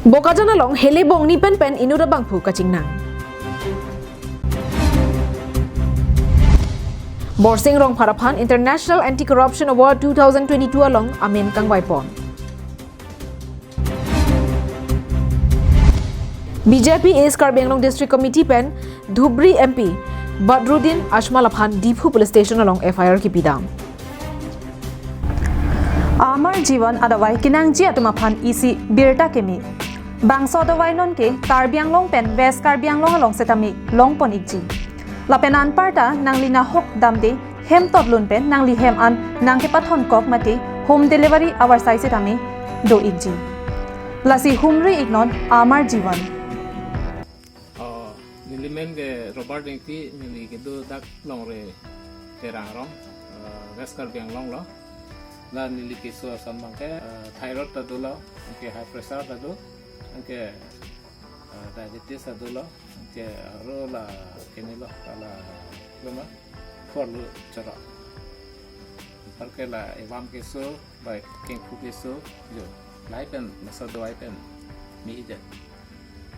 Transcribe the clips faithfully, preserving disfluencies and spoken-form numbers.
Bokajan along Hele Bongni pen pen inut abangphu kachingnang. Borsing Rongphar aphan International Anti-Corruption Award two thousand twenty-two along amen kangvaipon. B J P East Karbi Anglong District Committee pen Dhubri M P Badruddin Ajmal aphan Diphu Police Station along F I R kipidam. Amar Jiwan adavai kenangji atum aphan isi birta keme. Bangso adavai nonke Karbi Anglong pen West Karbi Anglong along setame longpon ikji. Lapen anparta nangli nahok damde hem totlun pen nangli hem an nangkepathon kok mate home delivery avarsai setame do ikji. Lasi humri iknon Amar Jiwan. Oh, neli men ke Robert Engti, neli kedo dak Longre Terang rong, eh, West Karbi Anglong lo. La neli keso ason abangke, eh, thyroid ta dolo, anke high pressure ta do, anke, eh, diabetes ta dolo, anke aro la kene lo, la loma, porlu choro. Anparke la evam keso, bai kengphu keso, jo, lahai pen, masa dawai pen, mi ijat.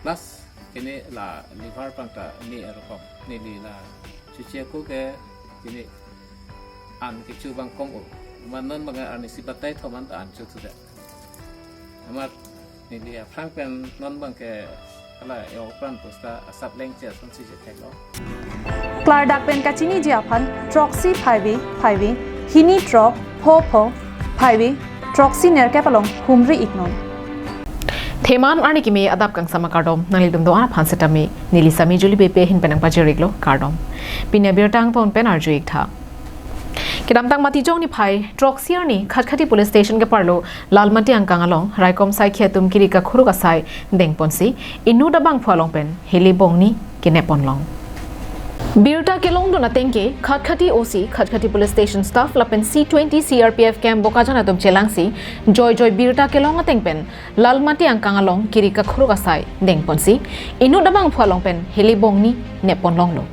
Plus, kene la liver pangta ni arokom, neli la chuche ko ke, kene an kecho abang kom o. Amat non abang arnisi batai thom an ta an chothudet. Amat neli aphrang pen non abangke hala e-okran posta asap lengche asonsi je theklo. Klardak pen kachiniji aphan throksi phaivi phaivi hini throk pho pho phaivi throksi nerkep along humri iknon. Theman arni keme adap kangsam akardom nanglidun do-an aphan setame neli Sami Juli Bepe ahin pen nangpajir iklo, kardom. Pini abirta angton pen arju iktha. Kedamtang Matijong niphai throksi arni Khatkhati Police Station keparlo Lalmati angkang along raikom saikhi atum kiri kakhuruk asai dengponsi inut abangphu along pen Hele Bongni kenep ponlong. Birta kelongdun ateng ke Khatkhati O C, Khatkhati Police Station staff lapen C twenty C R P F camp Bokajan atum chelangsi joijoi birta kelong ateng pen Lalmati angkang along kiri kakhuruk asai dengponsi inut abangphu along pen Hele Bongni nep ponlonglo.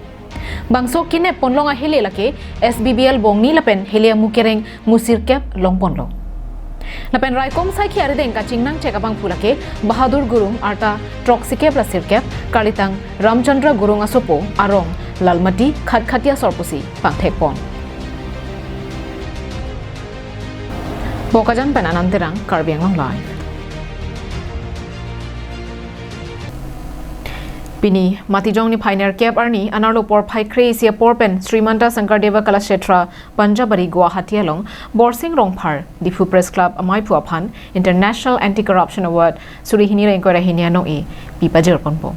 Bangso kenep ponlong ahele lake S B B L Bongni lapen hele amu kereng musirkep longponlo. Lapen raikom saikhi arideng kachingnangchek abangphu lake Bahadur Gurung arta throksikep ra sirkep, kalitang Ramchandra Gurung asopo arong Lalmati Khatkhati asor pusi pangthekpon. Bokajan pen Anand Terang, Karbi Anglong Live. Pini Matijong niphai nerkep arni anerlo porphai kre-isi apor pen Srimanta Shankardeva Kalakshetra, Panjabari, Guwahati along Borsing Rongphar, Diphu Press Club amaiphu aphan International Anti-Corruption Award suri hini ra ingkoi ra hini anong-e pipajir ponpo.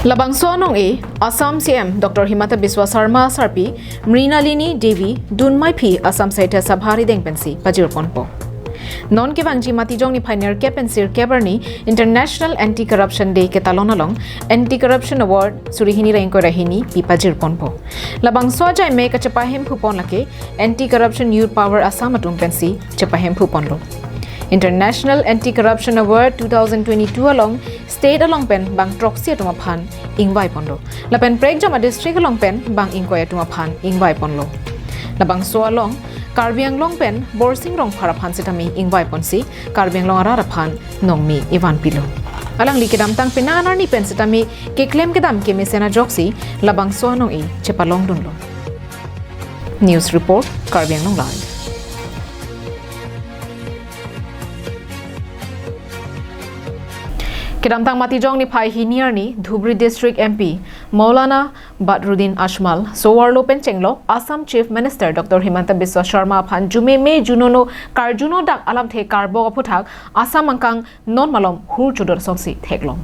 Labangso anong-e Assam C M Doctor Himanta Biswa Sarma asarpi Mrinalini Devi dunmaiphi Assam Sahitya Sabha arideng pensi pajir ponpo. Non kevangji Matijong niphai nerkep pen sirkep arni International Anti-Corruption Day ketalon along Anti-Corruption Award suri hini ra ingkoi ra hini pipajir ponpo. Labangso ajaime kachepahemphu pon lake Anti-Corruption Youth Power Assam atum pensi chepahemphu ponlo. International Anti-Corruption Award two thousand twenty-two along state along pen bang throksi atum aphan ingvai ponlo. Lapen prekjam a-district along pen bang ingkoi atum aphan ingvai ponlo. Labangso along Karbi Anglong pen Borsing Rongphar aphan setame ingvai ponsi Karbi Anglong arat aphan nongni ivan pilo. Alangli kedamtang penang arni pen setame keklem kedam kemesen ajoksi labangso anong-e chepalongdunlo. News report, Karbi Anglong Live. Kedamtang Matijong niphai hini arni Dhubri District M P Maulana Badruddin Ajmal so-arlo pen chenglok Assam Chief Minister Doctor Himanta Biswa Sarma aphan jumeme junono karjuno dak alamthe karbok aphuthak Assam angkang non malom hur chudor sonsi theklong.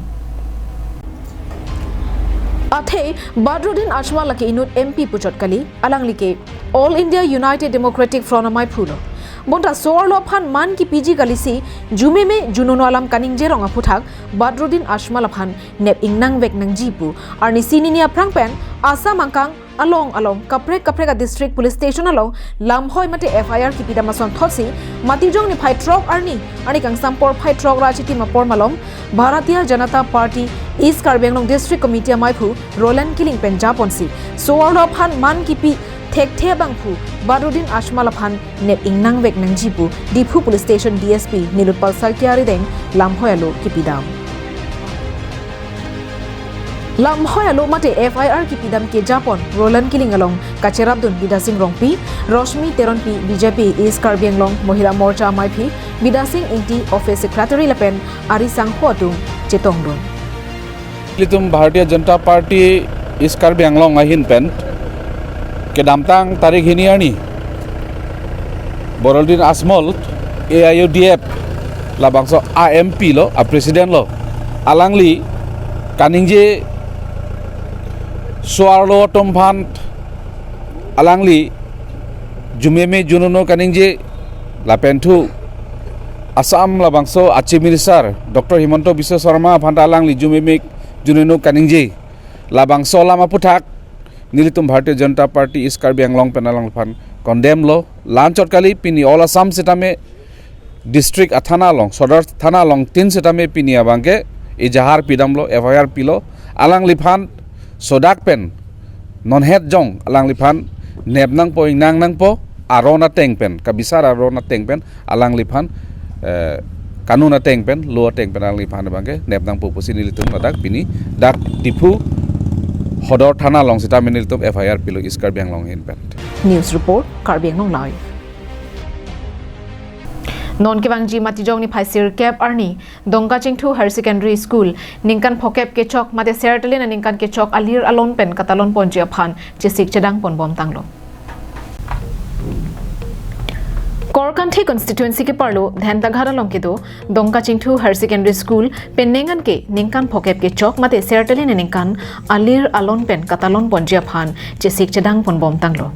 Athe Badruddin Ajmal lake inut M P puchot kali, alangli ke All India United Democratic Front amaiphu lo. Bonta so-arlo aphan man kipiji kalisi jumeme junono alam kaningjerong aphuthak Badruddin Ajmal aphan nep ingnangvek nangji pu arnisi nini aphrang pen Assam angkang along along kaprek kaprek a district police station along lamhoi mate F I R kipidam asonthotsi Matijong niphai throk arni, arni kangsam porphai throk ra chitim apor malom Bharatiya Janata Party East Karbi Anglong District Committee amaiphu Roland Killing pen japonsi so-arlo aphan man kipi thekthe abangphu Badruddin Ajmal aphan nep ingnangvek nangji pu Diphu Police Station D S P Nilotpal Saikia arideng lamhoi alo kipidam. Lamhoi alo mate F I R kipidam kejapon Roland Killing along kacherapdun Bidya Sing Rongpi, Roshmi Teronpi, B J P East Karbi Anglong Mohila Morcha amaiphi, Bidya Sing Ingti Office Secretary lapen ari sangho atum chetongdun. Ilitum Bharatiya Janata Party East Karbi Anglong ahin pen kedamtang tarik hini arni Badruddin Ajmal A I U D F labangso a M P lo, a president lo, alangli kaningje so-arlo atum aphan alangli jumeme junono kaningje lapen thu Assam labangso a Chief Minister Doctor Himanta Biswa Sarma aphan ta alangli jumeme junono kaningje labangso alam aputhak nelitum Bharatiya Janata Party East Karbi Anglong pen alangliphan condemn lo. La-anchot kali, pini all Assam sitame district athana along, Sodar thana along tin sitame pini abangke ejahar pidamlo, F I R pilo. Alangliphan sodak pen non het jong alangliphan nep nangpo, ingnang nangpo, aron ateng pen, kabisar aron ateng pen alangliphan, eh, kanun ateng pen, law ateng pen alangliphan abangke nep nangpo pusi nelitum ladak pini dak Diphu Sodar thana along sitame nelitum F I R pilo East Karbi Anglong ahin pen. News report, Karbi Anglong Live. Non kevangji Matijong niphai sirkep arni Dongkachingthu Higher Secondary School ningkan phokep kechok mate Sertalin aningkan kechok alir alon pen katalon ponji aphan chesik chedang ponbom tanglo. Korkanthi constituency keparlo Dhentaghat along kedo Dongkachingthu Higher Secondary School penang an ke ningkan phokep kechok mate Sertalin aningkan alir alon pen katalon ponji aphan chesik chedang ponbom tanglo.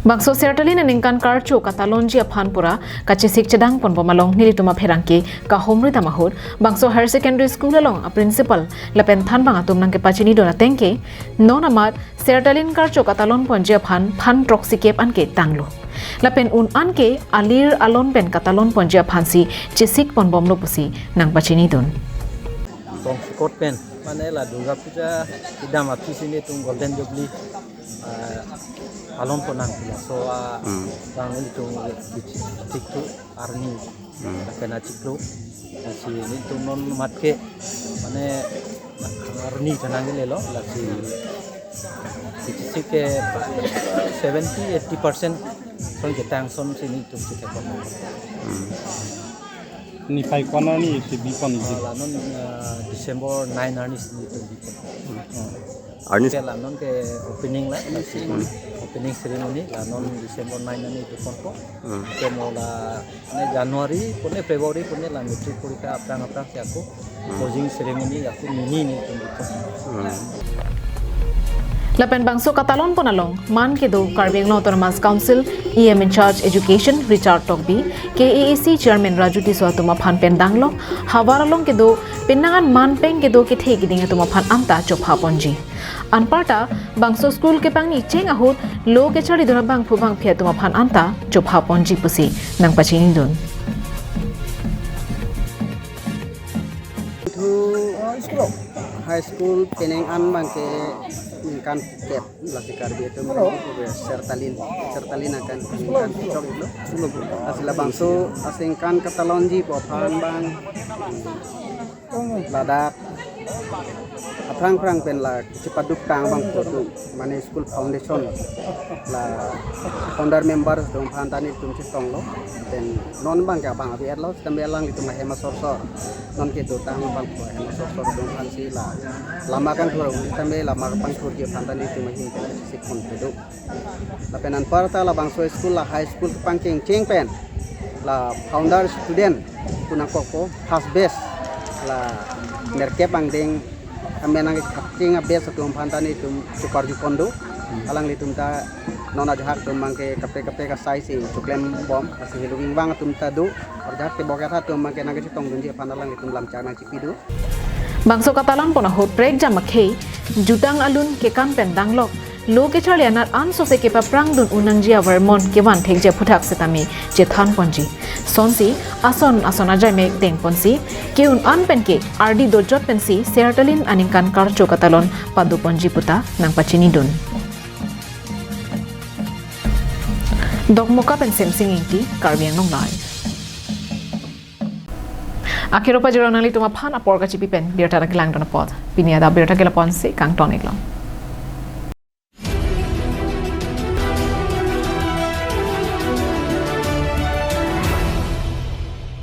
Bangso Sertalin aningkan karcho katalonji aphan pura kachesik chedang ponbom along nelitum apherangke kahumri dam ahut bangso Higher Secondary School along a principal lapen thanbang atum nangkepachinidun ateng ke non amat Sertalin karcho katalon ponji aphan phan throksi kep an ke tanglo. Lapen un an ke alir alon pen katalon ponji aphansi chesik ponbomlo pusi nangpachinidun. Tongsekot pen, mane la Durga Puja kedam aphi si nelitum Golden Jubilee, ah, palon ponnang pila. So, ah, Hmm. bang nelitum thik thu arni, Hmm. kena chiklo. Si nelitum non amat ke, mane arni thanang lelo, lasi chesik ke seventy, eighty percent son ketang son si nelitum chethek pon. Hmm. Niphai ko-an arni si bipon isi? Ah, la non, ah, December nine arni si nelitum bipon. Hmm. Arni ke la non ke opening la, Hmm. opening ceremony la non December nine arni biponpo. Hmm. Ke mo la ne January pune February pune la matric porikha aphrang aphrang si ako Hmm. closing ceremony ako mini nelitum bipon. Hmm. Lapen bangso katalon pon along man kedo Karbi Anglong Autonomous Council E M in charge Education Richard Tokbi, K A A C Chairman Raju Tisso atum aphan pen danglo, havar along kedo penang an man peng kedo kethe keding atum aphan anta chopha ponji. Anparta bangso school kepangni cheng ahut law kecharlidun abangphu bangphi atum aphan anta chopha ponji pusi nangpachinidun. Thu high school penang an abangke ningkan kep lasi Karbi atum Sertalin, Sertalin akan ningkan kechok iklo. Lasi labangso aningkan katalonji pu aphan abang ladak aphrang aphrang pen la chepaduk tang abangphu atum, mane school foundation la founder members atum aphan ta nelitum chetonglo. Pen non abangke abang ave-etlo, sitame alanglitum ahem asorsor, non kedotang abangphu ahem asorsor atum aphansi la lama kangthur, sitame lama kepangthurji aphan ta nelitum ahin pen chesik pon kedo. Lapen anparta labangso school la high school kepangcheng cheng pen la founder student pu nangkokpo, first batch la nerkep angdeng amen nangkethapcheng a-batch atum aphan ta nelitum cheparju pon do. Alanglitum ta non ajahak atum abangke kaprek kaprek asai si choklembom, lasi helo ingvang atum ta do. Ajahak tebok ketha atum abangke nangkachetongdunji aphan alanglitum lamchak nangchipi do. Bangso katalon pon ahut prekjam akhei jutang alun kekan pen danglok lo kecharli anat ansose kepaprang dun un nangji avermon kevan thekji aphuthak setame chethan ponji. Sonsi ason ason ajai mek deng ponsi ke-un an pen ke ardi dojot pensi Sertalin aningkan karcho katalon pado ponji puta nangpachini dun. Dokmoka pen Semsing Ingti, Karbi Anglong Live. Akiro pajirong nanglitum aphan apor kachipi pen birta nangkelangdun apot. Pini adap birta ke lapu-ansi kangton iklo.